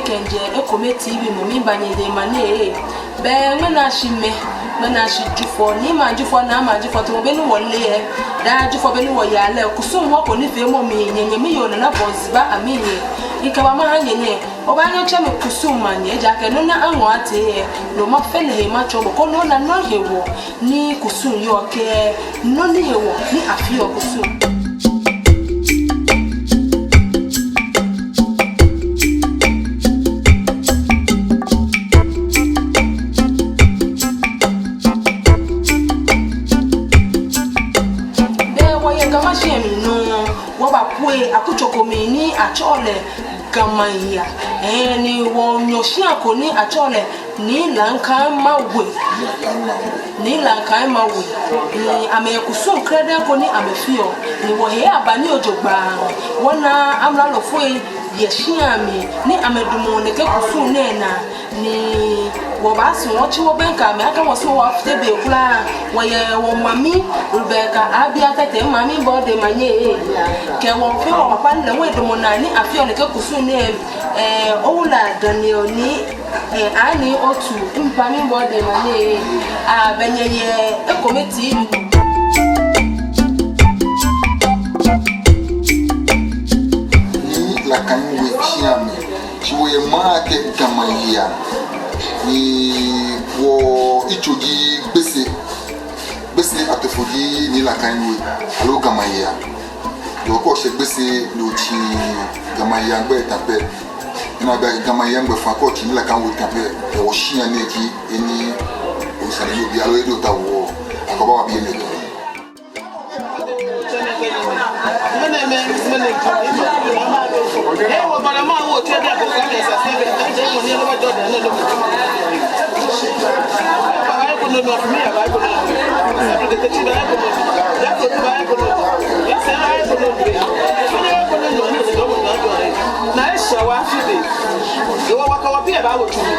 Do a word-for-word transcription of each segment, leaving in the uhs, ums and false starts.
Kɛjɛ Ekome T V nɔ, miiba nyɛ jɛmɛ nɛɛ. Bɛ ŋmɛnɛ shi mɛɛ, ŋmɛnɛ shi Jufɔ, niimɛi a-Jufɔ, naamɛi a-Jufɔ, tamɔ bɔ ni wɔle lɛ, daa Jufɔ bɔ ni wɔyaa lɛ, kusum wɔ ko nifeemɔ mli, nyɛnyɛmi yoo Nana Bɔnsiba Amii yɛ. Mikɛba maha nyɛ nɛɛ, obaanyɛ otsɛ mi kusum manyɛ, ejaakɛ nɔ ni aŋɔɔ atee lɛ, no mafee lɛ he matsɔɔ bo, koni ona nɔ hewɔ ni kusum yɔɔ kɛ nɔ ni hewɔ ni afeɔ kusum. Bɛ wɔyɛ Ga Mashi mli nɔ, wɔbapue akutso ko mli ni atsɛɔ lɛ Gamaya. Ɛɛ, ni wɔnyɔ shia ko ni atsɛɔ lɛ Nii Lankan Mawe. Nii Lankan Mawe. Ni amɛkusum krɛdɛɛ ko ni amɛfeɔ. Ni wɔhe aba nii jogbaŋŋ. Wɔna amralofoi yɛ shia mli ni amɛdamɔ nɛkɛ kusum nɛɛ naa. Ni wɔbaasumɔ wɔtsi wɔbɛŋkɛ amɛ akɛ wɔsumɔɔ wɔfite be kwraa. Wɔyɛ wɔ mami Rebecca Abia Tɛtɛ, mami bɔ de manye. Kɛ wɔfee wɔ papa ni lɛ ŋwɛi damɔ naa ni afeɔ nɛkɛ kusum nɛɛ. Ɛɛ, Owula Daniel ni, ɛɛ, ani otu, mpa mi bɔ de manye. Aa, bɛ nyɛyɛ Ekome T V. Nii Lankan Mawe shia mli. Shi wɔyɛ maŋ akɛ Gamaya. Ni wɔyitso ji Gbese. Gbese Atefo ji Nii Lankan Mawe, aloo Gamaya. Ni okɛ oshɛ Gbese ni otsi Gamaya gbɛ tamɔ pɛ. Ni abaakɛɛ Gamaya gbɛfaŋ kɛ otsi Nii Lankan Mawe tamɔ pɛ. Ɛɛ, wɔshia nɛɛ ji he ni osane yɔɔ biɛ aloo he ni otaoɔ. Akɛba wa biɛ nɛɛ. Ni wɔkɛ wɔbii aba wɔtsui.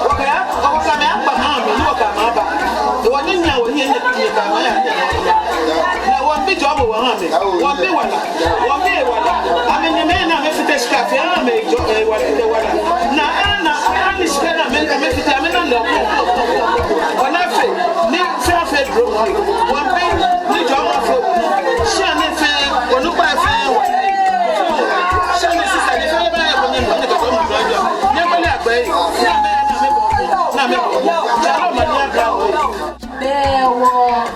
Wɔkɛ ya, wɔkɛ amɛ akpa maŋ mli, ni wɔkɛ amɛ aba. Ni wɔnyɛ nyɛ, wɔnyɛ nyɛ, nyɛ ka maŋ ya. Ni wɔbii jɔɔmɔ wɔha amɛ. Wɔbii wala. Wɔbii wala. Amɛnyɛmɛi ni amɛfite shika fɛɛ amɛ jɔɔ, ɛɛ, wɔfite wala. Ni, ni, ni shika ni amɛ, amɛfite, amɛna lɛ. Wɔna fɛɛ, ni fɛɛ afee duro mɔ. Wɔbii, ni jɔɔmɔ fɛɛ. Shia nɛɛ fɛɛ, onukpai fɛɛ. Bɛ wɔ,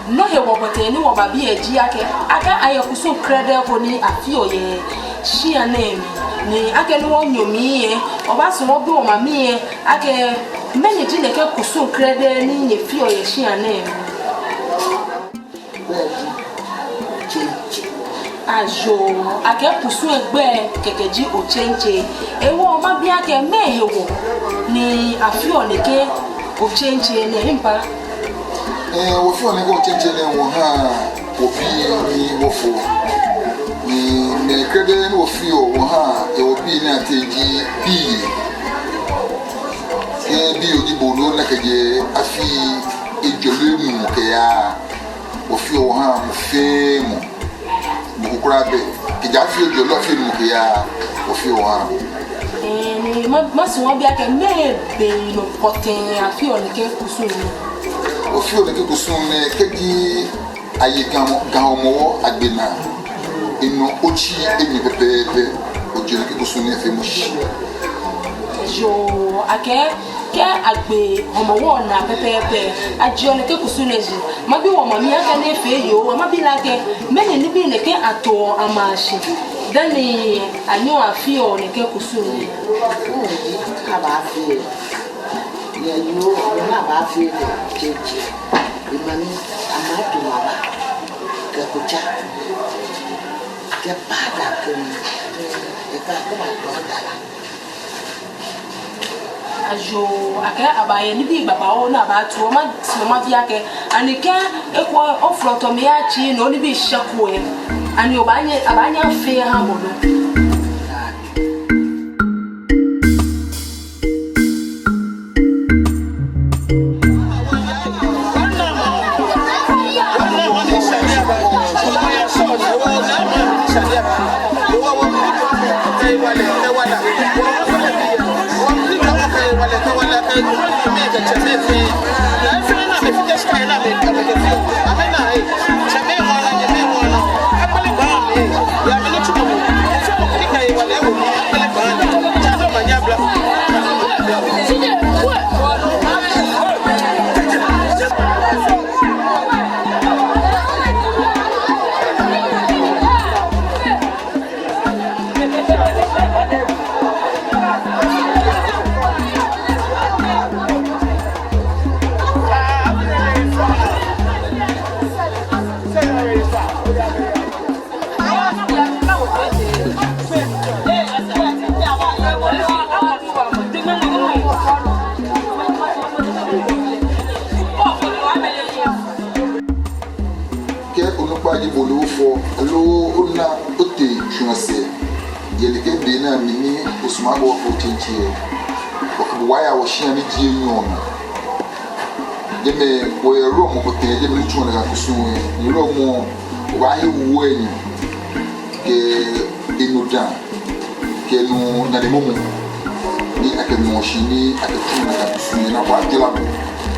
nɔ hewɔ wɔtee ni wɔba biɛ ji akɛ, akɛ ayɛ kusum krɛdɛɛ ko ni afeɔ yɛ shia nɛɛ mli, ni akɛni wɔnyɔ mli lɛ, wɔbaasumɔ wɔbi wɔ mami lɛ akɛ, mɛni ji nɛkɛ kusum krɛdɛɛ ni nyɛfeɔ yɛ shia nɛɛ mli? Ayoo, akɛ kusum lɛ gbɛi kɛkɛ ji Otsentse. Hewɔ mabi akɛ mɛɛ hewɔ ni afeɔ nɛkɛ Otsentse nɛɛ, mpa? Ɛɛ, wɔfeɔ nɛkɛ Otsentse nɛɛ wɔhaa wɔbii ni wɔfɔ. Ni, ni krɛdɛɛ ni wɔfeɔ wɔhaa wɔbii ni atee ji bii. Kɛ bii oji bo lɛ, ona kɛjɛ afii ejwɛ lɛ mli kɛyaa. Wɔfeɔ wɔhaa mɔ fɛɛ mɔ. Mɔ ko kwraa bɛ. Kɛjɛ afii ejwɛ lɛ afii enumɔ kɛyaa, wɔfeɔ wɔhaa. Ɛɛ, ni ma, masumɔ mabi akɛ mɛɛ be nɔ pɔtɛɛ afeɔ nɛkɛ kusum nɛɛ? Wɔfeɔ nɛkɛ kusum nɛɛ kɛji aye Ga, Ga Hɔmɔwɔ agbe naa. Enɔ otsi enyɔ pɛpɛɛpɛ, wɔjeɔ nɛkɛ kusum nɛɛ feemɔ shi. Yoo, akɛ, kɛ agbe Hɔmɔwɔ naa pɛpɛɛpɛ, ajeɔ nɛkɛ kusum nɛɛ shi. Mabi wɔ mami akɛ ni efee yoo, mabi lɛ akɛ, mɛni nibii nɛkɛ atoɔ amɛshi dani anyɛɔ afeɔ nɛkɛ kusum nɛɛ? Abaafee. Yɛ yoo, ona abaafee lɛ, Otsentse. Emami, amɛto mama. Kɛ kotsa. Kɛ paada kɛ mi. Kɛ ka kɛ ma tɔ dala. Ayoo, akɛ abaayɛ nibii babaoo ni abaatuɔ, masumɔ mabi akɛ, ani kɛ ekolɛ oflɔtɔ mli atsi ni onibii shɛko lɛ, ani obaanyɛ, abaanyɛ afee aha bo lo? Kɛ onukpa ji bo loo ofɔ, aloo ona otee tsuɔ sɛɛ, yɛ nɛkɛ be nɛɛ mli ni osumɔɔ akɛ ofee tsɛŋtsɛ, okɛ bo baaya wɔshia ni ji enyɔ nɔ. Jɛmɛ wɔyɛ wulɔmɔ ko tɛŋŋ, jɛmɛ ni tsuɔ nakai kusum lɛ. Ni wulɔmɔ, obaahe wu enyɔ kɛ enu dãa kɛ nu nane momo ni akɛ nu shi ni akɛ tsuɔ nakai kusum lɛ, ni abaajɔɔ bo.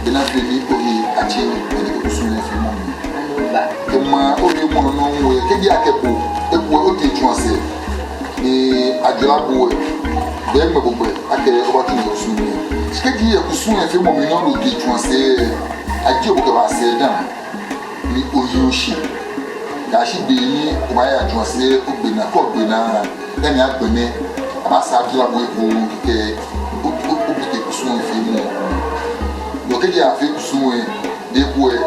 Bɔ ni afee ni ohe atsɛ ni kusum lɛ feemɔ mli. Kɛ ma ohe mɔ nɔ nɔ wɛ, kɛji akɛ bo, ekuɛ otee tsuɔ sɛɛ ni ajɔɔ bo lɛ, be mɛ bo gbɛ akɛ obaatsu nakai kusum lɛ. Shi kɛji yɛ kusum lɛ feemɔ mli ni otee tsuɔ sɛɛ, ajieɔ bo kɛbaa sɛɛ dã ni ohi oshi. Kɛyashi be ni obaaya tsuɔ sɛɛ, ogbe naa, kɛ ogbe naa, dani agbɛnɛ, abaasaa ajɔɔ bo ekoŋŋ kɛkɛ o, o, obute kusum lɛ feemɔ. No kɛji afee kusum lɛ, be ko lɛ,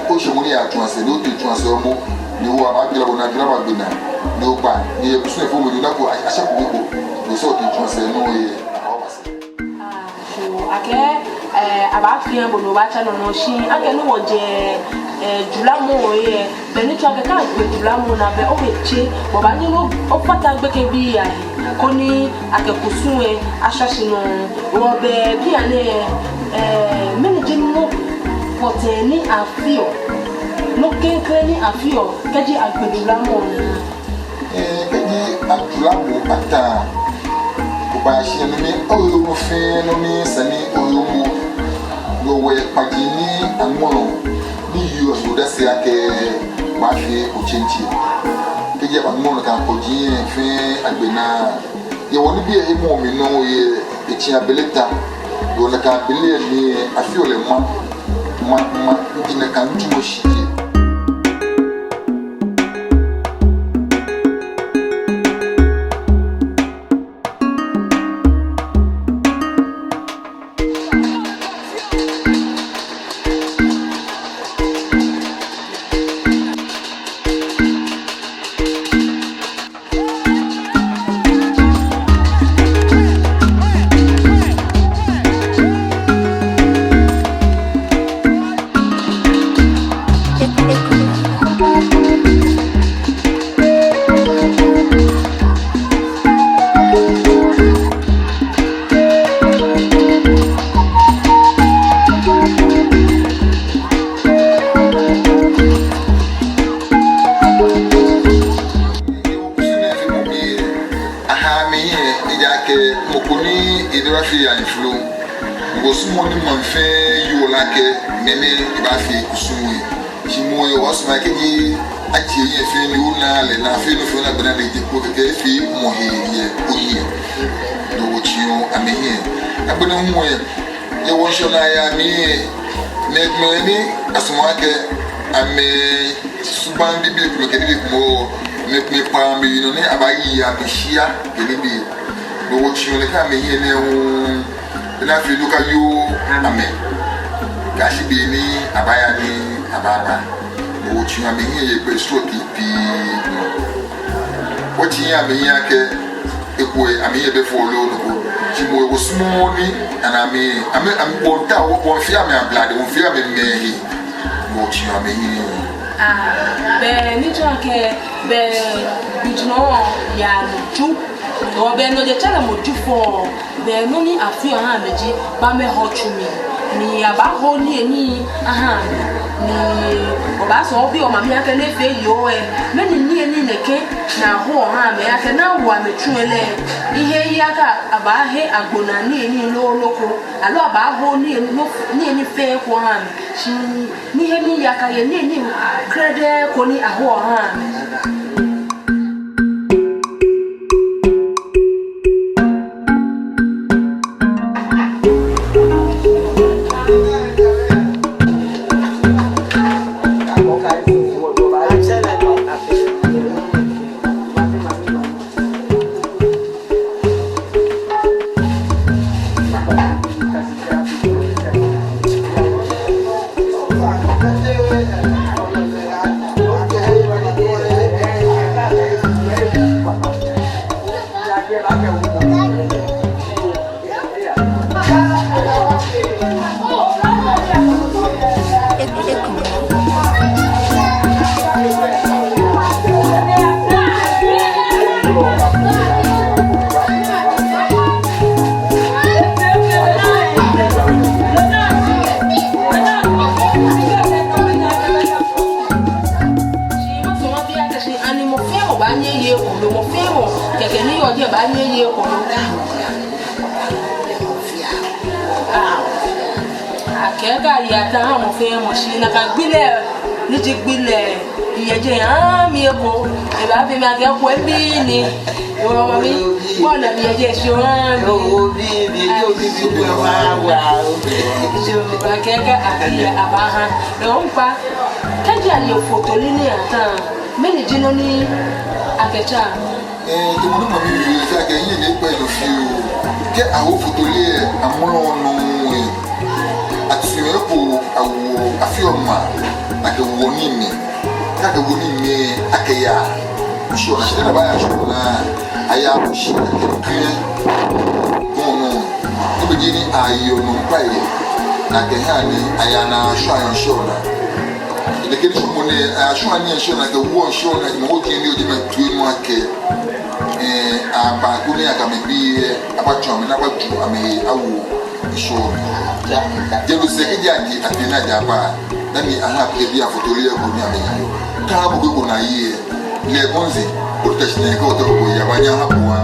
oshɛ mɔ ni yaa tsuɔ sɛɛ, ni otee tsuɔ sɛɛ momo, ni owa abaajɔɔ bo ni ajɔɔ bo agbe naa, ni okpa, ni yɛ kusum lɛ feemɔ mli ni ona ko, a, ashɛ ko be ko, ni osɛɛ otee tsuɔ sɛɛ nɔ lɛ, abaaba sɛɛ. Ah, so, akɛ, eh, abaafia bo ni obaatsɛ nɔ nɔ shi, akɛ ni wɔjɛ, eh, julamɔ lɛ, be ni tsɔɔ akɛ kɛ agbe julamɔ naa be obaatse, bo obaanyɛ ni ofata gbekɛbii ahe, koni akɛ kusum lɛ ashɛ shi nɔ. Wɔ be bianɛ, eh, mɛni ji nɔ pɔtɛɛ ni afeɔ, nɔ klɛŋklɛŋ ni afeɔ, kɛji agbe julamɔ naa? Eh, kɛji ajɔɔ bo ata, obaashi nɔ ni oheɔ, nɔ fɛɛ nɔ ni sa ni oheɔ. Yɛ wɔyɛ kpãji ni aŋmɔlɔ ni yeɔ odase akɛ abaafee otsɛŋtsɛ. Kɛji abaŋmɔ nakai kpãji lɛ fɛɛ agbe naa, yɛ wɔnibii lɛ hemɔ mli nɔ lɛ, etsɛŋ abele ta. Yɛ nakai abele lɛ mli lɛ, afeɔ lɛ ma, ma, ma, ni ji nakai nitsumɔ shishijee. Aha amɛhiɛ, ejaakɛ mɔ ko ni edara fɛɛ ya influ. Wɔsumɔɔ ni maŋ fɛɛ yeɔ lɛ akɛ mɛni ebaafee kusum lɛ. Shi moŋ lɛ wɔsumɔɔ akɛ kɛji atsɛ yɛ fɛɛ ni ona lɛ, ni afee nɔ fɛɛ nɔ agbɛnɛ lɛ, eji kpo kɛkɛ efee mɔ he yɛ ohiɛ. No hewɔ wɔtsiɔ amɛhiɛ. Agbɛnɛ hu lɛ, yɛ wɔŋshɔnaa yɛ amɛhiɛ, mɛi komɛi ni asumɔɔ akɛ amɛsubaŋ bibii komɛi kɛ nibii komɛi, mɛi komɛi kpaa amɛyi nɔ ni abaayi amɛshia kɛ nibii. No hewɔ wɔtsiɔ lɛ kɛ amɛhiɛ nɛɛ hu. Bɔ ni afee ni okayoo amɛ kɛyashi be ni abaaya ni abaaba. No hewɔ wɔtsiɔ amɛhiɛ yɛ gbɛ srɔtoi pii nɔ. Wɔtsiɔ amɛhiɛ akɛ ekuɛ amɛhiɛ bɛ fɔlɔ nɔ ko. Shi moŋ lɛ wɔsumɔɔ ni ana amɛ, amɛ, amɛ, wɔŋtao, wɔŋfee amɛ ablade, wɔŋfee amɛ mɛi ahe. No hewɔ wɔtsiɔ amɛhiɛ. Ah, be ni tsɔɔ akɛ be gbijurɔ yaa nɔ ju. Wɔ be nɔ jɛ tsɛrɛ mɔ ju fɔ. Be nɔ ni afeɔ aha amɛ ji, bɔ amɛhɔ tsu mli, ni abaaho niyenii aha amɛ, ni wɔbaasɔ wɔbi wɔmami akɛ ni efee yoo lɛ, mɛni niyenii nɛkɛ ni ahoɔ aha amɛ, akɛ ni awo amɛ tsu lɛ, ehe Yaka abaahe agbo naa niyenii loo nɔ ko, aloo abaaho niyenii, niyenii fɛɛ ko aha amɛ. Shi mihe ni yaka yɛ niyenii krɛdɛɛ ko ni ahoɔ aha amɛ. Ani mɔ fɛɛ mɔ baanyɛ eye ekome? Mɔ fɛɛ mɔ kɛkɛ ni yɔɔ jɛi baanyɛ eye ekome? Ah, akɛɛ akɛ aye ata aha mɔ fɛɛ mɔ, shi nakai gbi lɛ, ni ji gbi lɛ, eyɛ jɛi aha mi eko. Ebabi mi akɛ eko ebi ni. Ewo mami, bɔni eyɛ jɛi shi aha mi. Ewo bi, bi, ewo bi, bi, bi, wa, wa. Akɛɛ akɛ aye abaaha. Ewo ŋkpa, kɛji aye fotoli ni ata, mɛni ji nɔ ni akɛtsa? Ɛɛ, tamɔ nɔ ni mami wie lɛ, efee akɛ eyi ni ekpɛ nɔ fioo. Kɛ awo fotoli lɛ, amrɔ nɔ lɛ, atsɔɔ eko awo afeɔ ma, akɛwo nii mli. Kɛ akɛwo nii mli lɛ, akɛya shɔ naa, shi kɛ abaya shɔ naa, aya shi akɛ klɛ. Gɔŋ nɔ, ebe ji ni ayeɔ nɔ ŋkpai lɛ, ni akɛha ni aya ni ashɔ ayɔɔ shɔ naa. Nɛkɛ nitsumɔ nɛɛ, ashɔɔ nii ashɔɔ naa kɛwoɔ shɔ naa, mɔ ko ji ni oji mɛi tue nɔ akɛ, ɛɛ, aba koni akɛ amɛbii lɛ abatsɔ amɛ ni abaju amɛhe awo shɔ naa. Jeee no sɛɛ kɛji akɛ atee ni aja aba, dani aha akɛ ebi afotoli lɛ ko ni amɛya. Kɛ aha bo ko ni aye lɛ, lɛ bɔnzi, o ta shi nɛɛ kɛ otɔ ko ya ba nya aha bo wa.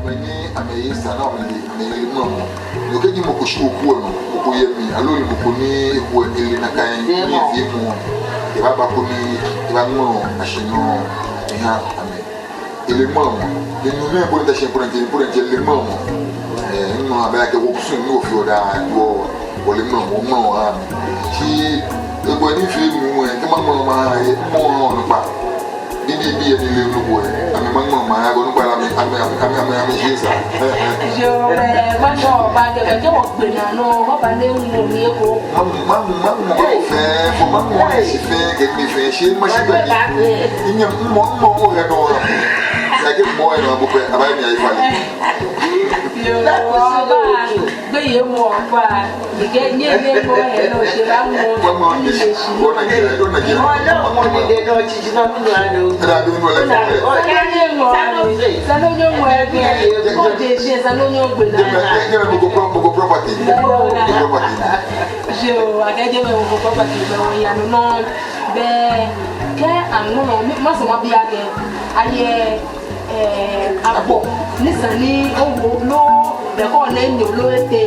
Mɛi ni amɛye sa ni amɛle, amɛle mlamɔ. No kɛji mɔ ko shi okwɛ nɔ, mɔ ko yɛ mli, aloo mɔ ko ni ekwɛ ele nakai ni efee mɔ, ebaaba koni ebamɔ ashi nɔ eha amɛ. Ele mlamɔ. Ni nuu nɛɛ bɔ ni ta shi, bɔ ni ta shi, bɔ ni ta shi, ele mlamɔ. Ɛɛ, nɔ abɛ akɛ wɔkusum ni wɔfeɔ daa, wɔ, wɔle mlamɔ, mlamɔ ha amɛ. Shi ekwɛ ni fee mɔ, ɛɛ, kɛ mamɔ mɔ, ɛɛ, mɔ, mɔ, onukpa. Bibii, bibii ni le nɔ ko, ɛɛ, amɛ mamɔ mɔ, ɛɛ, onukpa, amɛ, amɛ, amɛ, amɛ, amɛ, amɛ, shi sa. Yoo, ɛɛ, mamɔ, ba kɛ, kɛ, kɛ wɔgbe naa nɔ, wɔba ni ŋmɔ mi eko. Mamɔ, mamɔ, mamɔ, mamɔ fɛɛ, fo mamɔ, shi fɛɛ, kɛ mi fɛɛ, shi ma shi bɛ mi. Inyɛ mɔ, mɔ, mɔ, yɛ nɔ, yɛ kɛ mɔ, yɛ nɔ, bo pɛ, aba mi ayi fali. Yoo, ba. Gbeyei mɔ kpaa, mikɛɛ nyɛ ni mɔ yɛ nɔ, shi ba mɔ. Mɔ ni le shi. Ona jira, ona jira. Mɔ ni le nɔ, shi shi na mɔ ni le nɔ. Ona, ona, ona. Sane nyɛ mɔ. Sane nyɛ mɔ. Ko je shi, sane nyɛ gbe naa. Jɛmɛ, jɛmɛ, mɔ ko pro-, mɔ ko property. Mɔ ko property. Yoo, akɛ jɛmɛ mɔ ko property, mɔ ko ya nɔ nɔ. Bɛ, kɛ aŋmɔ nɔ, mi, masɔ mabi akɛ, ayɛ, ɛɛ, abɔ ni sa ni owo loo, bɛ kɔ ni nyɔ loo etɛ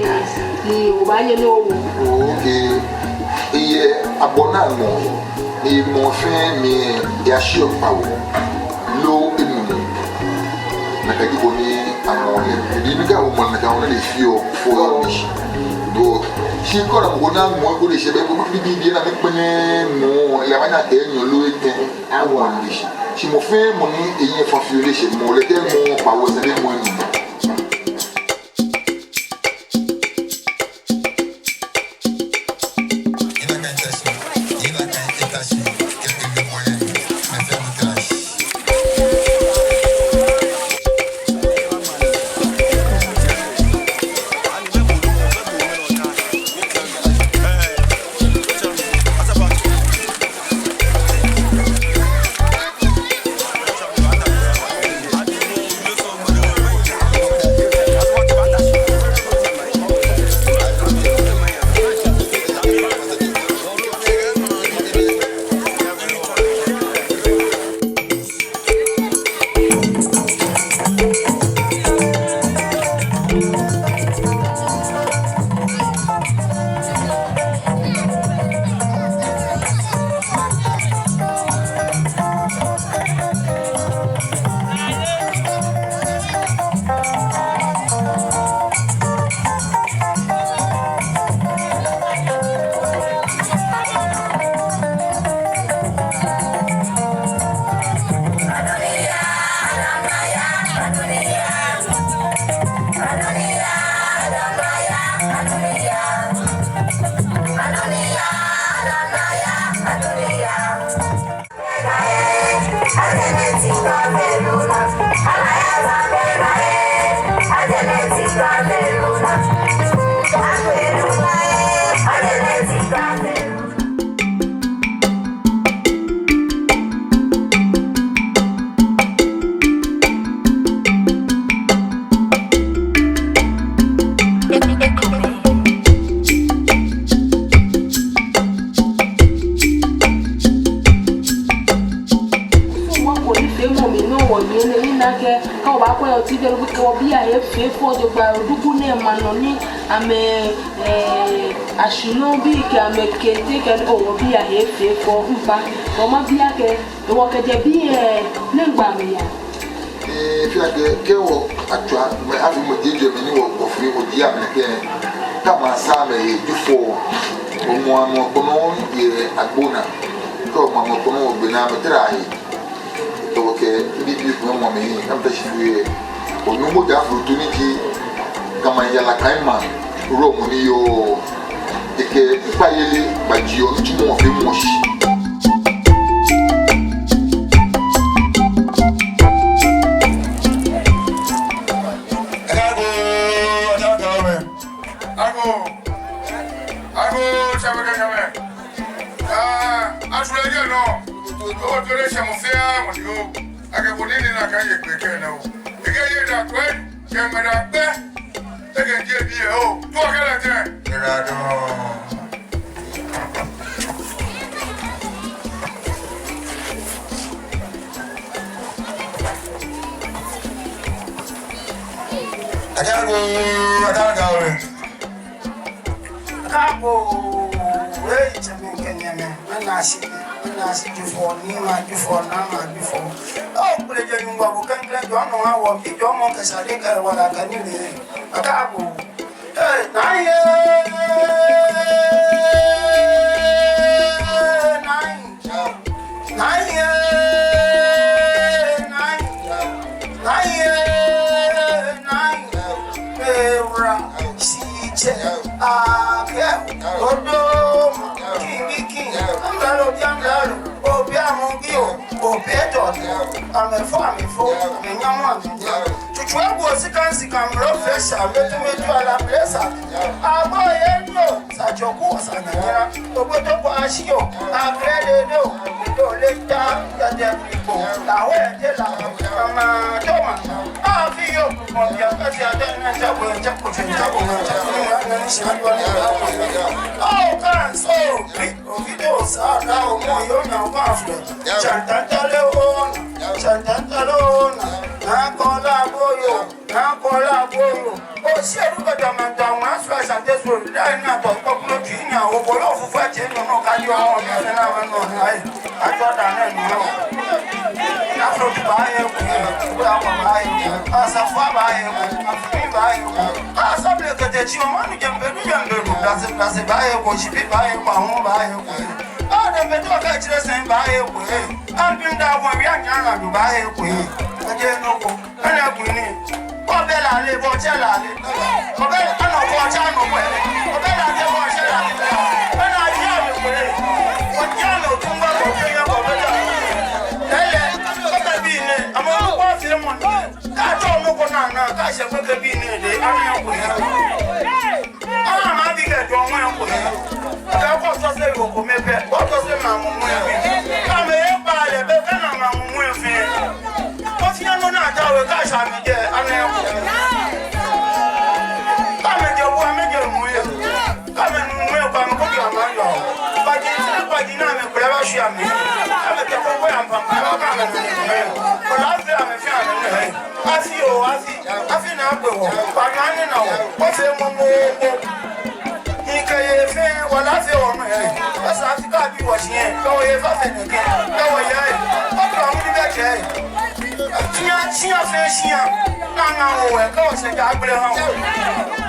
ni obaanyɛ ni owo. Okay. Eyɛ abɔ ni aŋmɔ, ni mɔ fɛɛ mɔ yɛ shi okpa wo loo enu. Nakai ji bɔ ni aŋmɔ lɛ. Ebi ni ka wo mɔ nakai wo ni le fioo fo ya ni shi. Bo, shi kɔ na mɔ ko ni aŋmɔ ko le shi bɛ ko bibii ni amɛkpɛlɛ mɔ lɛ, amɛna kɛ nyɔ loo etɛ. Awa. Shi mɔ fɛɛ mɔ ni eyɛ fã fioo le shi mɔ lɛ kɛ mɔ kpa wo sane mɔ ni. Kɛ, kɛ wɔbaakwɛ yɛ T V lɛ, kɛ wɔbii ahe fɛɛ fɔ jogbaŋŋ, Oduklu nɛɛ maŋ nɔ ni amɛ, eh, ashinɔ bii kɛ amɛ kente kɛ ni, oo, wɔbii ahe fɛɛ fɔ ŋkpa. Wɔmabi akɛ, wɔkɛjɛ biɛ, eh, nɛgbɛ amɛyaa? Eh, fɛɛ kɛ, kɛ wɔ atswa, mɛi afii mɔ jɛjɛ mɛi ni wɔ, wɔfee, wɔji amɛ kɛ, kɛ amɛsaa amɛhe Jufɔ, wɔmɔ amɛ kpɔnɔ yɛ agbo naa. Kɛ wɔmɔ amɛ kpɔnɔ wɔgbe naa, amɛtara he. Tɔwɔ kɛ bibii kɛ mɔ mɛi, amɛta shi fɛɛ. Onu mɔ ja fulu tu ni ji, kɛ amɛyaa lɛ kɛ amɛ, wulɔmɔ ni yɔɔ. Ekɛ ŋkpai yeli baji onu tsu mɔ fɛɛ mɔ shi. Agoo, agoo, agoo, agoo, agoo, tsɛmɛi kɛ nyɛmɛi. Aa, atswa lɛ yɛ nɔ. Otoo lɛ shɛ mɔ fɛɛ mɔ ni yɔɔ. Akɛ bɔ ni nina kɛye gbɛ kɛ nɔ. Ekɛye daa kwɛ, kɛ mɛi daa gbɛ. Ekɛje biɛ oo. Too kɛlɛ tɛ. Kɛlɛ dɔŋŋ. Agoo, agoo, agoo. Agoo, ee, tsɛmɛi kɛ nyɛmɛi, mɛni ashi, mɛni ashi Jufɔ, ni ma Jufɔ, na ma Jufɔ. Oo, kule je nyungwa bu kɛŋkɛlɛ jɔɔmɔ ha wɔ, bi jɔɔmɔ kɛ shade kɛ wala kɛ nilee. Agoo. Ee, naa yɛ, naa yɛ. Naa yɛ, naa yɛ, naa yɛ, naa yɛ. Ewura, Shitsɛ, Akɛ, Odoma, Kiŋ bi Kiŋ, Amralo bi Amralo, Obi amɔ bi oo, Obi etɔ ni oo, amɛfɔ amɛfɔ, amɛnyamɔ amɛnyamɔ. Tsutsu egbo sika sika mlo fesa, metu metu ala plesa. Agbo yɛ nɔ. Sa jɔku, sa nyanyara, oboto kwa ashio, akrede do, do leta, ya de ko, la we de la, mama, toma, afi yo, mo ya kasi ade na chabu, chabu, chabu, chabu, na ni shabu ni la. Oh, kan so, ovido sa da o mo yo na kwa flo. Chantantale ona, chantantale ona, na kola boyo. Naa kɔla boyo. O se du ka tamanta ma sura sante so. Da ina to ko kulo ti ina o kolo fufa che no no ka yo o mi se na ma no ai. A to da ne no. Na so tu ba ye ko. Ko ya ko ba ye ko. A sa fa ba ye ko. A fi ba ye ko. A sa ble ka te chi o ma nu jembe nu jembe nu. Da se da se ba ye ko. Shi bi ba ye ko. Ahun ba ye ko. A da be to ka chire sen ba ye ko. An bin da ko wi an ya na du ba ye ko. Ka je no ko. Ana kwini. Kɔbɛ lale, bɔ tsɛ lale. Kɔbɛ ana kɔ tsɛ no kwɛ. Kɔbɛ lale, bɔ tsɛ lale. Ana ya me kwɛ. Kɔ ya no tumba kɔ ya kɔbɛ lale. Ele, kɔbɛ bi ne, ama kɔ fi mo ne. Ka to no ko na na, ka se ko ke bi ne de, ana ya kwɛ. Ana ma bi kɛ jɔɔmɔ yɛ ko yɛ. Kɛ ko sɔ se yo ko mɛ pɛ, ko sɔ se ma mu mu yɛ. Ka mɛ ye ba lɛ bɛ ka na ma mu mu yɛ fɛ. Ko fi ano na ta we ka sa mi jɛ, ana yɛ ko. Ka mɛ jɛ wa mɛ jɛ mu yɛ. Ka mɛ nu mu yɛ, ka mɛ ko jɛ ma yɔ. Ba ji, ba ji na mɛ ko ya ba shi ami. Ka mɛ jɛ ko ko ya pa, ka mɛ nu mu yɛ. Ko la fi ami fi ami. Afi oo, afi, afi naa kpe wɔ, kpaanyɔ ni na wɔ, wɔfee momo, momo. Ni kɛ yei fɛɛ, wɔlafee wɔnɔ yɛ. Esa afi kɛ abi wɔshi yɛ, kɛ wɔye fafee nɛkɛ, kɛ wɔya yɛ, wɔkɛ wɔmli bɛ kɛ yɛ. Shia, shia fɛɛ shia, naa naa wɔ wɛ, kɛ wɔshɛ ja gbele ha wɔ.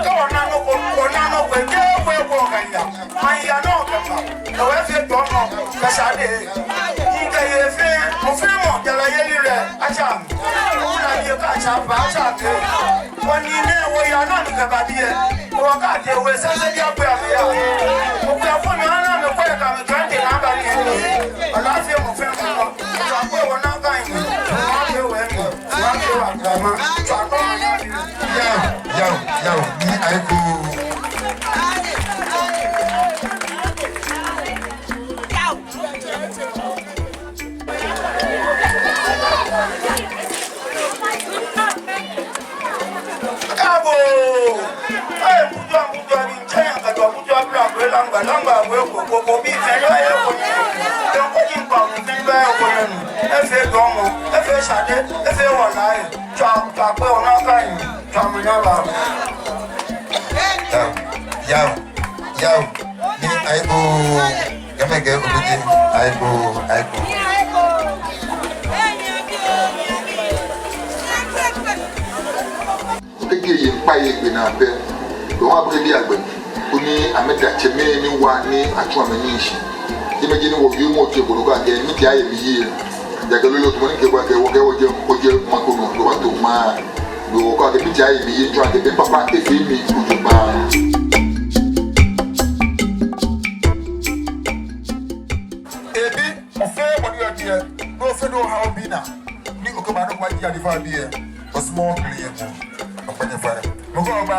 Kɛ wɔna nɔ ko, wɔna nɔ ko, kɛ ko ko kɛ ya. Maya nɔ kɛ ma, kɛ wɔfee jɔɔmɔ, kɛ shade. Ni kɛ yei fɛɛ, mɔ fɛɛ mɔ, jara yeli lɛ, atsa. Wula ni ka tsa ba tsa ke. Wɔ ni nɛɛ wɔya nɔ ni kɛba biɛ. Wɔkɛ te we sɛnsɛn biɛ kpɛ amɛya. Wɔkɛ fɔ mi ana mi kpɛ ka mi kante na ba ni. Alaafee mɔ fɛɛ mɔ. Tsa kpɛ wɔna ka yi. Wɔkɛ wɛ mi. Wɔkɛ wɛ mi. Tsa kpɛ wɔna mi. Yao, yao, yao. Ni ayi ko. Kaabo! Ee, Kujo, Kujo, ni ntsɛ ya ka jɔ Kujo abla kwe langba, langba kwe ko, ko, ko, bi fɛɛ yɛ ko ni. Tɔn ko ni nkpa ko fɛɛ yɛ ko ni. Efee jɔɔmɔ, efee Shade, efee wala ee. Tswa, tswa kpee wala ka yi. Tswa mɔ ni aba. Yao, yao, yao. Ni ayi bo. Kɛmɛ kɛ obiti. Ayi bo, ayi bo. Kɛji eye ŋkpai egbe naa pɛ, be wa bɛ bi agbe. Koni amɛda tsɛmɛi ni wa ni atsu amɛ nii shi. Jɛmɛ ji ni wɔyɔɔ mɔ tɛ bolo ko akɛ, miitsɛ ayɛ mi yie. Ejaakɛ lolo tumɔ ni kɛba akɛ wɔkɛ wɔjɛ, wɔjɛ maŋ ko nɔ, wɔbato maŋ. Loo wɔkɛɛ akɛ miitsɛ ayɛ mi yie, etsɔɔ akɛ bɛ papa efee mi ojogbaŋŋ. Ebi, ofee bɔ ni yɔɔ jɛi, no ofee no ha obi naa. Ni okɛba no kɛba jɛ adi fa bi yɛ. Osumɔ kli yɛ mɔ. Okpɛnyɛ fa yɛ. Mɔ ko ba,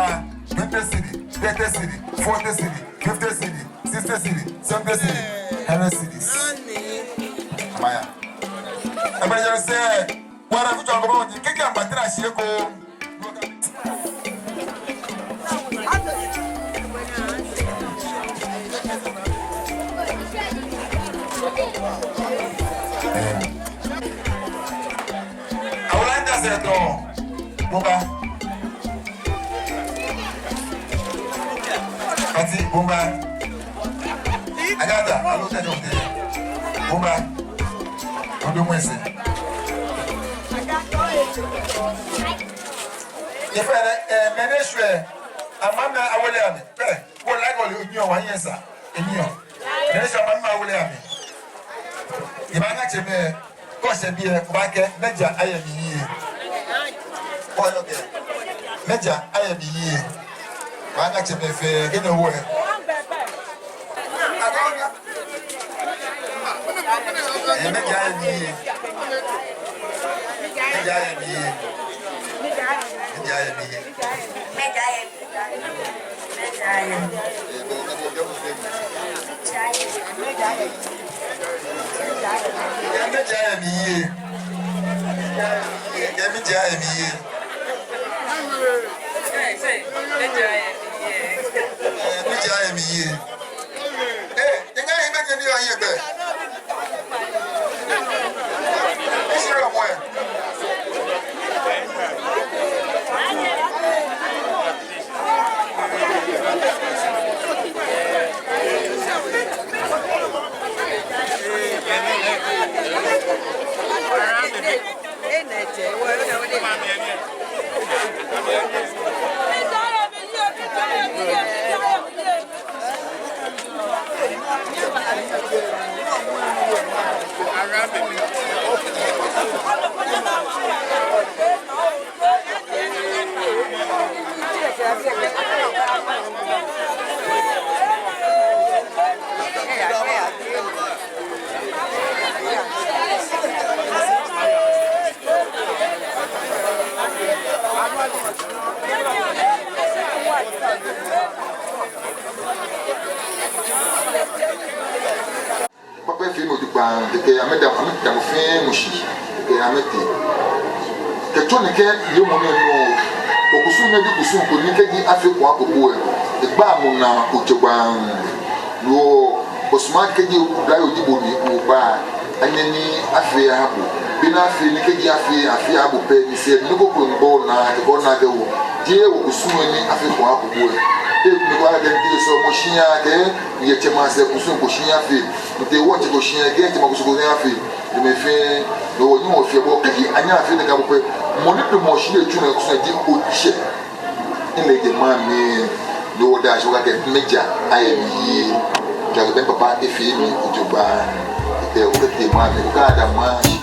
twenty cedi, thirty cedi, forty cedi, fifty cedi, sixty cedi, seventy cedi, hundred cedis. Maya. Ebe yɛ sɛ, wara kutsɔ ko ba wɔji, kɛkɛ ambatera shi ko. Awula nda sɛ tɔ. Bumba. Ati, bumba. Agata, alo tɛ jɔn tɛ. Bumba. Odo mwɛsɛ. Efee lɛ, eh, mɛni shwɛ. Amɛ mɛi awele amɛ. Pɛ, ko like ole, onyɛ wa yɛn sa. Emiɔ. Mɛni shwɛ amɛ mɛi awele amɛ. Ebaanyɛ atsɛ mɛi. Kɛ oshɛ biɛ, obaakɛɛ, mɛja ayɛ mi yie. Kɛ oyɔɔ kɛ, mɛja ayɛ mi yie. Obaanyɛ atsɛ mɛi fɛɛ, kɛ ni owo lɛ. Ee, mɛja ayɛ mi yie. Mɛja ayɛ mi yie. Mɛja ayɛ mi yie. Mɛja ayɛ mi yie. Mɛja ayɛ mi yie. Mɛja ayɛ mi yie. Mɛja ayɛ mi yie. Ee, nyɛnyɛ yi mɛja ni yɔɔ yɛ gbɛ. Papa efee mi ojogbaŋŋ, kɛkɛ amɛda, amɛda mɔ fɛɛ mɔ shi, kɛkɛ amɛtee. Kɛtsɔ nɛkɛ yɛ mɔ nɛɛ nɔ, okusum nɛɛ ji kusum ko ni kɛji afee ko akoko lɛ, egbaa mɔ naa ojogbaŋŋ. Loo osumɔɔ kɛji oblayoo ji bo ni oba, anyɛ ni afee aha bo. Bɔ ni afee ni kɛji afee, afee aha bo pɛ ni sɛɛ nɔ ko kɔŋ bɔ naa, kɛ bɔ naa kɛ wo. Jeee okusum ni afee ko akoko lɛ. Ee, ni ko akɛ ni sɔɔmɔ shia kɛ, yɛ tsɛmɛi asɛɛ kusum ko shia fɛɛ. Ni tee wɔŋtsɛ ko shia kɛ, tsɛmɛi kusum ko shia fɛɛ. Ni mɛi fɛɛ, no wɔ ni wɔfee bɔ, kɛji anyɛ afee nɛkɛ aha bo pɛ. Mɔ ni damɔ shi yɛ tsu nɛɛ kusum ji otsɛ. Ni lɛ jɛ maŋ mli, ni wɔda shi wɔkɛɛ akɛ mɛja ayɛ mi yie. Ejaakɛ bɛ papa efee mi ojogbaŋŋ. Kɛ wɔkɛtee maŋ mli, wɔkada maŋ shi.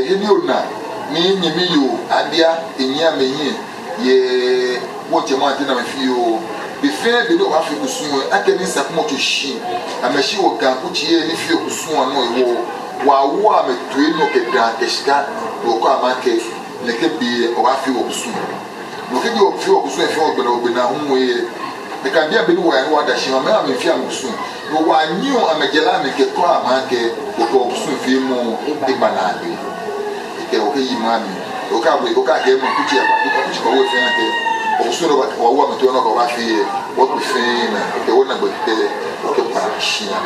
Ebi ona ni nyɛmi yoo Adia enyiɛ amɛhiɛ yɛ wɔŋtsɛmɛi ateŋ ni amɛfeɔ. Be fɛɛ be ni wɔbaafee kusum lɛ, akɛni Sakumɔ tsu shi, amɛshi wɔ Ga kutsei ni feɔ kusum lɛ anɔ hewɔ, wɔwoɔ amɛ toi nɔ kɛ daa kɛ shika, ni wɔkɛɔ amɛ akɛ nɛkɛ be lɛ wɔbaafee wɔkusum. No kɛji wɔfee wɔkusum lɛ fɛɛ wɔgbɛnaa wɔgbɛnaa hu lɛ, nakai be lɛ be ni wɔyaa ni wɔda shi, amɛ amɛfee amɛkusum. No wɔnyiɛɔ amɛjara amɛkɛkɔɔ amɛ akɛ wɔkɛ wɔkusum feemɔ eba naagbee. Kɛ wɔkɛyi maŋ mli, wɔkɛɛ, wɔkɛɛ akɛ maŋ kutsei aba, kutsei aba wɔ fɛɛ nɛkɛ. Wɔkusum lɛ wɔwoɔ amɛ toi nɔ kɛ wɔbaafee lɛ, wɔkpe fɛɛ naa, kɛ wɔna gbɛ kɛ wɔkɛba shia.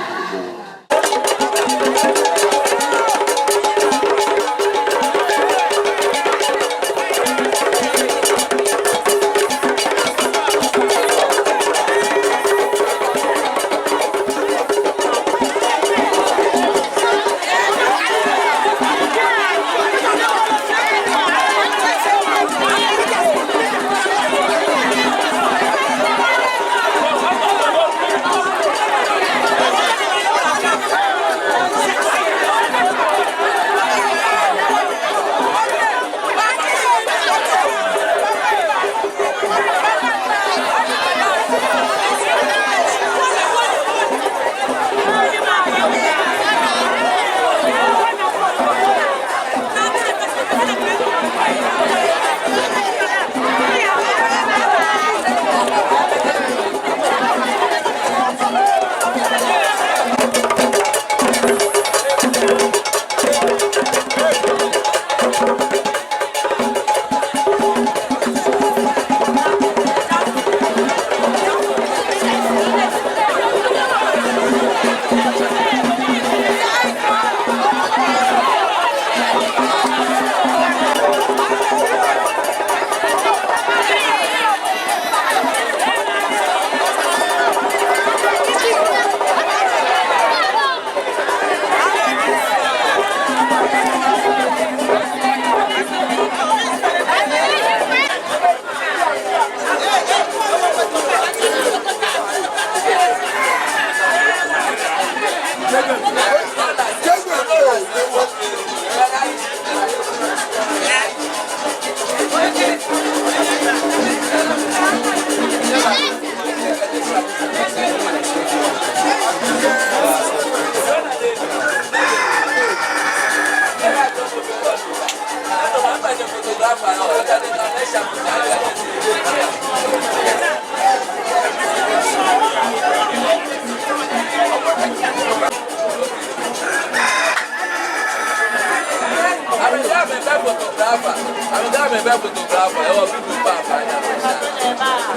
Amɛjɛ amɛbɛ photographer. Amɛjɛ amɛbɛ photographer. Ewo video pa pa.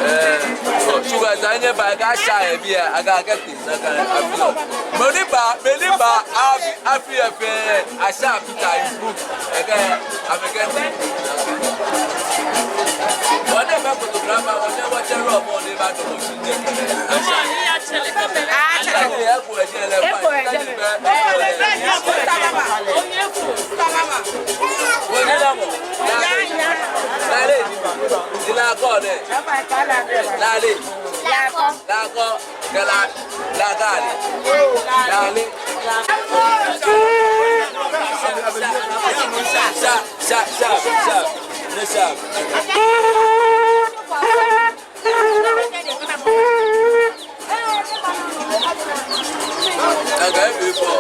Eh, sugar tanye ba ka sha ebi aga kɛtee. Mɛni ba, mɛni ba, abi, abi efe, asha picture in group. Ekɛ, amɛkɛ. Wɔdɛ bɛ photographer, wɔdɛ wɔtsɛ lɔ mɔ ni ba tɔ mɔ shi jɛ. Asha. Asha ni eko ejɛ lɛ. Eko ejɛ lɛ. Wɔdɛ lɛ mɔ. Lale. Ila kɔ dɛ. Lale. Lale. Kɛ la, la gaali. Gaali. Sharp, sharp, sharp, sharp. Ni sharp. Naga ebi fɔ.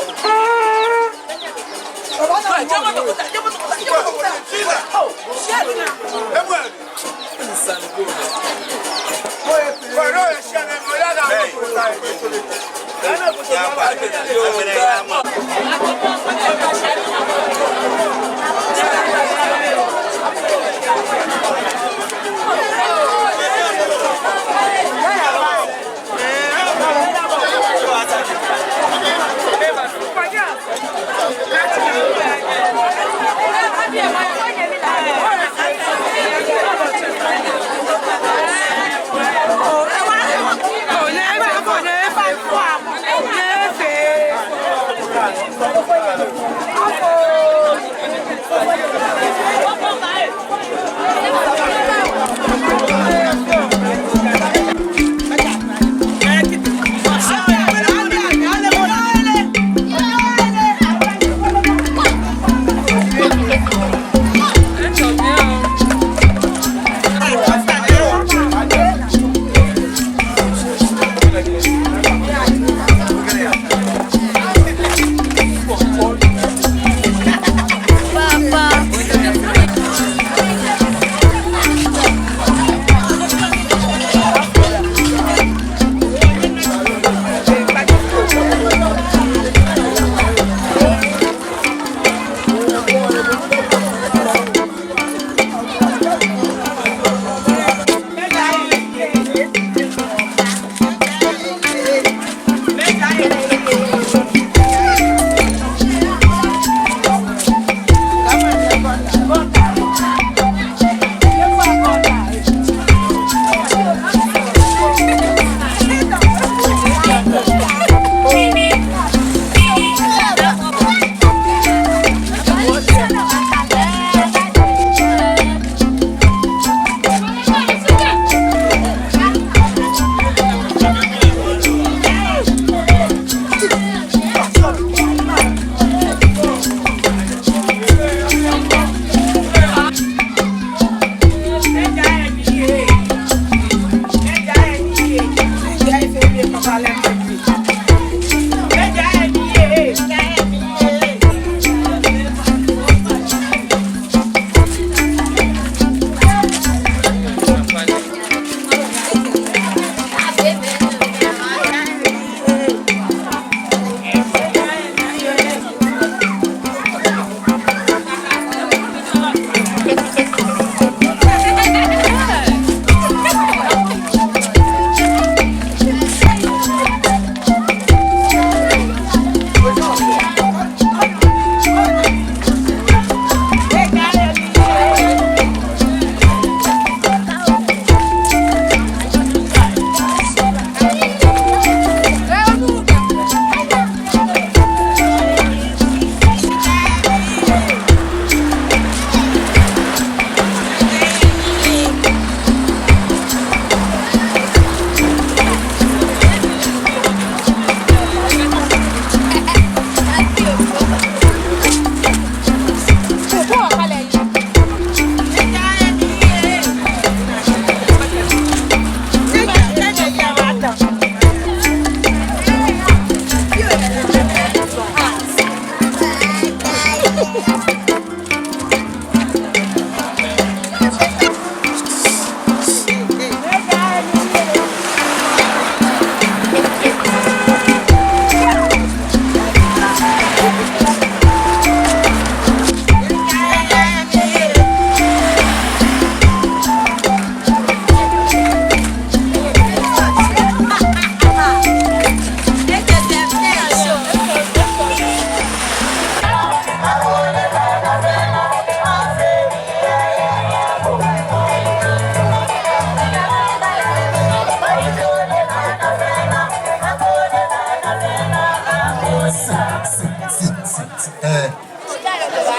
Eh,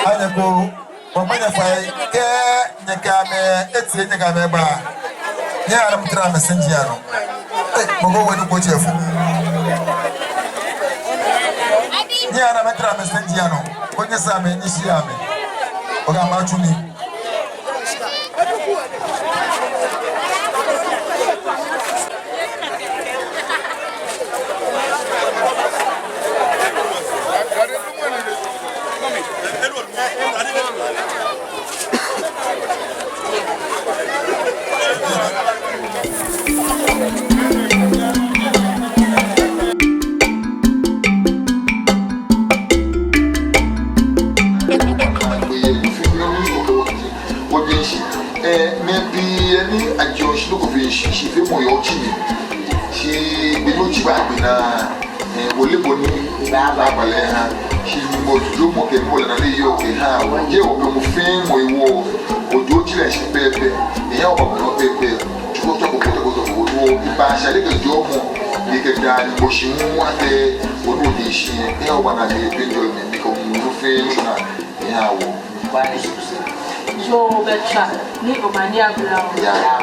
anyɛ ko, wɔmanyɛ fai, kɛ nyɛkɛ amɛ, eti nyɛkɛ amɛ ba. Nyɛhaa amɛtara amɛsɛŋ ji anɔ. Eh, mɔ ko wɛ ni ko tsɛ fu. Nyɛhaa amɛtara amɛsɛŋ ji anɔ. Ko nyɛsa amɛ, nyɛshi amɛ. Oga ma tsu mi. Wɔje shi, eh, mɛi pii ni ajɔ shi nɔ ko fɛɛ shi, shifeemɔ yɔɔ otsi mli. Shi be ni otsi baagbe naa, eh, wɔle bɔ ni baaba lɛ ha. Shi mɔ jɔɔmɔ kɛ mɔ lɛ naa lɛ yɔɔ kɛha wɔ. Jeee wɔbɛ mɔ fɛɛ mɔ hewɔ, wɔjɔɔ otsi lɛ shi pɛpɛɛpɛ. Eha wɔba mɔ pɛpɛɛpɛ. Tsɔko, tsɔko, tsɔko, tsɔko, tsɔko. Wɔbaa shi lɛ kɛ jɔɔmɔ, ni kɛ daa ni mɔ shi mɔ wa tɛ, wɔnu de shi. Eha wɔba naa ni pɛ jɔɔ mli, ni kɛ mɔ fɛɛ mɔ naa. Eha wɔ. Yoo, bɛ tswa ni omanye aba oo.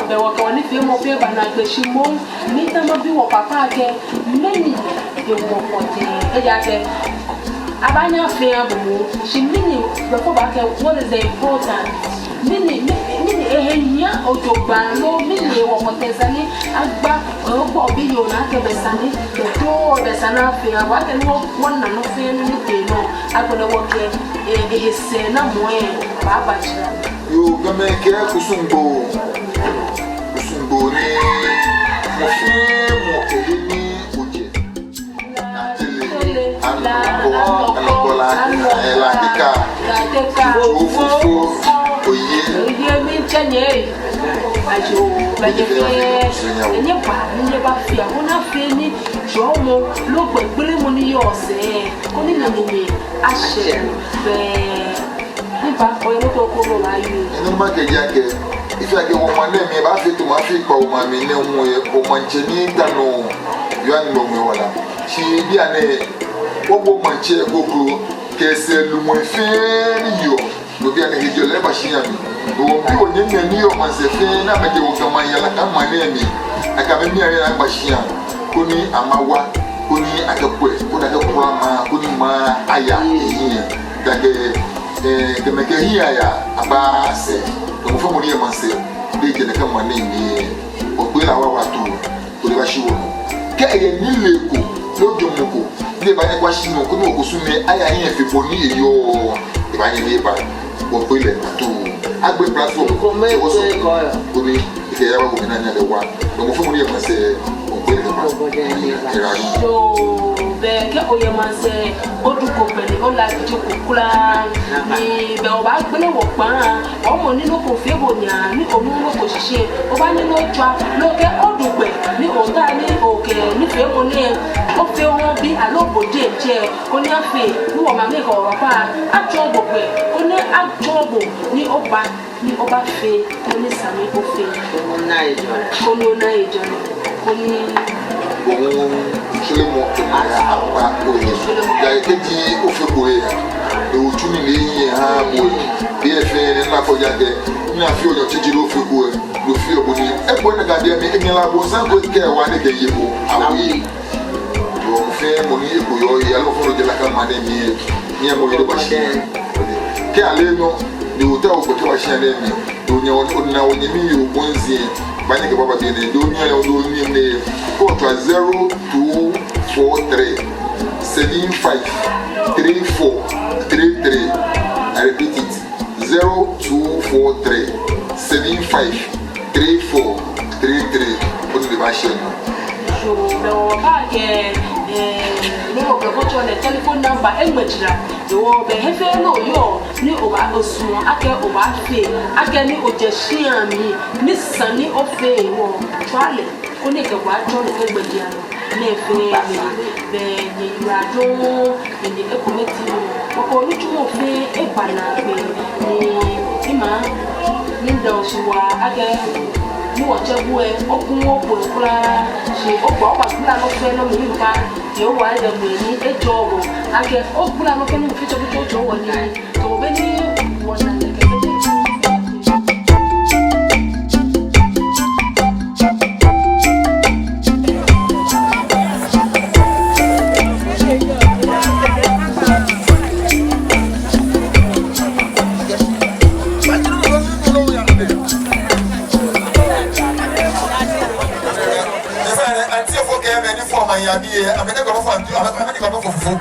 Bɛ wɔkɛ wɔnifeemɔ fɛɛ ba naagbee shi moŋ, ni tamɔ bi wɔ papa akɛ, mɛni hewɔ wɔkɔ tɛŋŋ? Ejaakɛ abaanyɛ afee aha bo moŋ, shi mɛni, bɛ ko baakɛɛ, what is the important? Mɛni, mɛni, mɛni ehe hiaa jogbaŋŋ loo mɛni hewɔ wɔkɔ tɛŋŋ? Esa ni agba, eh, okpɔ obi yoo naa akɛ bɛ esa ni, bɛ too, bɛ esa ni afee aha bo, akɛni wɔ, wɔna nɔ fɛɛ nɔ ni tee nɔ. Agbɛnɛ wɔkɛ, eh, ehe sɛɛnamɔ lɛ baaba jara. Yoo, Gamɛi kɛɛ kusum gbo. Kusum gbo ni mɔ fɛɛ mɔ kɛ he ni ojɛ. Naa tele, anɔkɔ, anɔkɔ la, eh, la kika. Ofofo, oye. Oye mitsɛ nyɛ. Ajo, bɛ nyɛ fɛɛ. Nyɛba, nyɛbafee, koni afee ni jɔɔmɔ loo gbɛgblɛmɔ ni yɔɔ sɛɛ, koni nyɛnine ashɛ fɛɛ. Ni ba, oyɛ nɔ ko ni obaayɔse? Enɛ makɛɛ ji akɛ, efee akɛ wɔmaŋ nɛɛ mli, ebaafee tamɔ afii kpawo maŋ mli nɛɛ hu lɛ, wɔmaŋtsɛ ni ta nɔ, yɔɔ ni nɔ mli wala. Shi bianɛ, wɔ wɔmaŋtsɛ kroko, kɛ sɛɛ lumɛi fɛɛ ni yɔɔ. No bianɛ hejɔlɛ eba shia mli. No wɔmiibi wɔnyɛmimɛi ni yɔɔ maŋsɛɛ fɛɛ ni amɛjɛ wɔ Ga maŋ yara kɛ maŋ nɛɛ mli. Akɛ amɛmia amɛna agba shia. Koni amɛwa. Koni akɛkwɛ. Koni akɛkwɛ maŋ. Koni maŋ aya ehiɛ. Ejaakɛ, eh, kɛ amɛkɛ hiɛ aya, abaasɛɛ. Kɛ mɔ fɛɛ mɔ ni yɔɔ maŋsɛɛ. Lɛ jɛ nɛkɛ maŋ nɛɛ mli. Wɔkpee lɛ awawa too. Koni ebashi wɔnɔ. Kɛ eyɛ nilee ko, loo jwɛŋmɔ ko, ni ebaanyɛ ekpa shi nɔ, koni wɔkusum nɛɛ aya hiɛ fe bɔ ni eyɔɔ, ebaanyɛ ni eba. Wɔkpee lɛ too. Agbe platform. Kome, kome, kome. Koni ekɛ yaba kome naa nyɛ lɛ wa. Mɔ fɛɛ mɔ ni yɔɔ maŋsɛɛ, wɔkpee lɛ ba. Yoo, bɛ kɛ oyɛ maŋsɛɛ, odu ko pɛ ni ola joko kwraa. Ni bɛ obaagbele wɔ kpaa. Omɔ ni nɔ ko fee bo nyɛ ni onuuu nɔ ko shishi, obaanyɛ ni otswa, loo kɛ odu gbɛ ni ota ni okɛ nifeemɔ nɛɛ ofee oha obi aloo bo diɛŋtsɛ, koni afee ni wɔmaŋ nɛɛ kɛ wɔpapa atsɔɔ bo gbɛ, koni atsɔɔ bo ni oba ni obafee nɔ ni sa ni ofee. Koni ona hejɔlɛ. Koni ona hejɔlɛ. Koni. Bo hu, sɔlemɔ, aya, apa, oye. Ejaakɛ kɛji ofeko lɛ, ewo tsu ni lɛ ehi eha bo lɛ. Biɛ fɛɛ ni ana ko ja kɛ, ni afee onyɛ tsitsi lɛ ofeko lɛ, lɛ ofee bo nii. Eko ni Ga biɛ mli, enyɛ lɛ abonsam ko kɛ wa ni kɛ ye bo. Awo yi. Yoo, mɔ fɛɛ mɔ ni eko yɔɔ yi, aloo fɔlɔ jɛ lɛ kɛ maŋ nɛɛ mli. Ni amɔ yi lɛ ba shia. Kɛ ale nɔ, ni ota okpɛ kɛ ba shia nɛɛ mli. Onyɛ, ona onyɛmi yoo bɔnzie, baanyɛ kɛ baba biɛ nɛɛ, onyɛ, onyɛmi nɛɛ, kɛ otswa zero two four three seven five three four three three, three seven five three four three three. Bo ni obaashɛ nɔ. Yoo, bɛ wɔbaakɛɛ, eh, ni wɔkɛ bo tsɔɔ lɛ telephone number egbɛjiaŋ. Yoo, bɛ he fɛɛ he ni oyɔɔ ni obaasumɔ akɛ obaafee, akɛ ni ojɛ shia mli, ni esa ni ofee, wɔtswaa lɛ koni ekɛ bo atsɔɔ lɛ kɛ gbɛjianɔ. Mɛi fɛɛ mɛi, bɛ nyɛyiwaladɔŋŋ, ni nyɛ ekomɛi ti. Wɔkɛ nitsumɔ fɛɛ eba naagbee, ni ima ni da oshi waa akɛ ni wɔtsɛ bo lɛ, oku wɔ kwraa, shi ogbaa, ogbaa gbla nɔ fɛɛ nɔ mli ni mba, yɛ owa lɛ mli ni ejɔɔ bo akɛ ogbla nɔ fɛɛ nɔ mli fitsɔ fitsɔ jɔɔ wɔ nii. Auntie fo kɛ mɛi ni fɔ maŋ yabi yɛ, amɛkɛ kɔ fɔ, amɛkɛ kɔ fɔ fufui.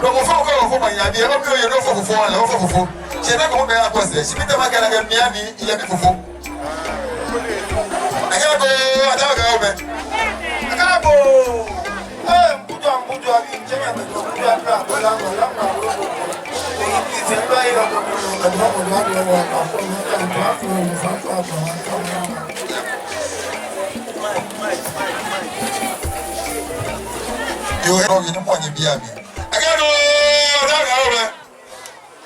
Nɔ mɔ fɛɛ mɔ kɛ fɔ maŋ yabi yɛ, obi oye nɔ fɔ fufui, ale fɔ fufui. Shi nɛkɛ mɔ bɛ akɔ sɛɛ, shi bi te makɛɛ lɛ akɛ mi ani, miyabi fufui. Akɛ bo, ada akɛ bo. Akɛ bo. Ee, mbudu, mbudu, abi, jenya, mbudu, abi, la, la, la, la. Yoo, yoo, ni mɔ ni bi abi. Akɛ bo, ada akɛ bo.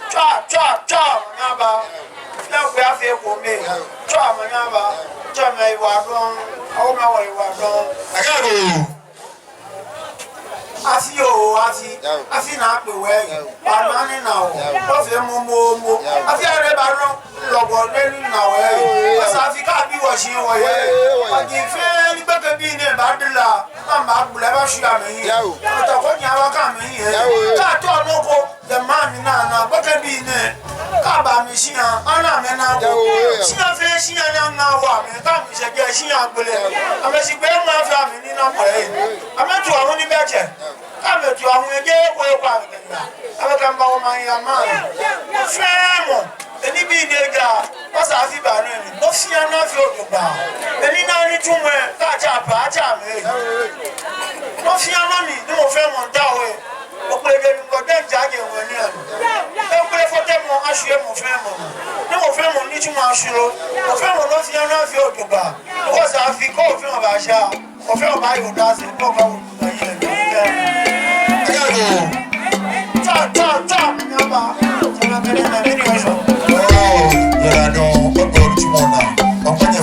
Tswa, tswa, tswa, omanye aba. Nyɛkpɛ afee ekome. Tswa, omanye aba. Tswa, omanye awa dɔŋŋ. Awo omanye awa dɔŋŋ. Akɛ bo. Afi oo, afi. Afi naa kpe wɛ. Ba naa ni naa oo. Ofee momo momo. Afi ade ba nɔ. Lɔbɔ nɛɛ ni naa wɛ. Esa afi kɛ abi wɔ shi wɔye. Aji fɛɛ ni gbekɛbii nɛɛ ba dila. Kɛ mba gbla ba shi amɛhiɛ. Yao. Kɛ tɔ ko nya wa kɛ amɛhiɛ. Yao. Kɛ tɔ nɔ ko. Yɛ maŋ mli naa naa, gbekɛbii nɛɛ, kɛ aba amɛshia, ana amɛna ko. Yao, yao. Shia fɛɛ shia ni aŋa wɔ amɛ, kɛ amɛshɛ jɛ shia gbele. Yao. Amɛshi gbɛ ŋma fɛɛ amɛ ni na gbɛ. Amɛtu ahu ni bɛ jɛ. Kɛ amɛtu ahu yɛ jɛ ko ko amɛkɛ ya. Amɛkɛ mba wɔ maŋ ya maŋ. Fɛɛ mɔ. Eni bii nɛɛ ja, esa afi ba nɛɛ mli. Nɔ fɛɛ nɔ afee ojogbaŋŋ. Eni naa nitsumɔ, kɛ atsa pa, atsa mɛi. Nɔ fɛɛ nɔ mli, ni mɔ fɛɛ mɔ miitao lɛ. Okpele be ni mɔ diɛŋtsɛ ajɛ ŋwɛi ni anu. Okpele fɔtɛmɔ ashwie mɔ fɛɛ mɔ. Ni mɔ fɛɛ mɔ nitsumɔ ashwie. Mɔ fɛɛ mɔ nɔ fɛɛ nɔ afee ojogbaŋŋ. Esa afi ko fɛɛ mɔ baasha. Mɔ fɛɛ mɔ baaye odase, mɔ fɛɛ mɔ baaye odase. Tsa, tsa, tsa, omanye aba. Tsa, omanye aba. Oh, yɛda nɔ, ɔgbɔ tsi mɔ naa. Ɔgbɔ nyɛ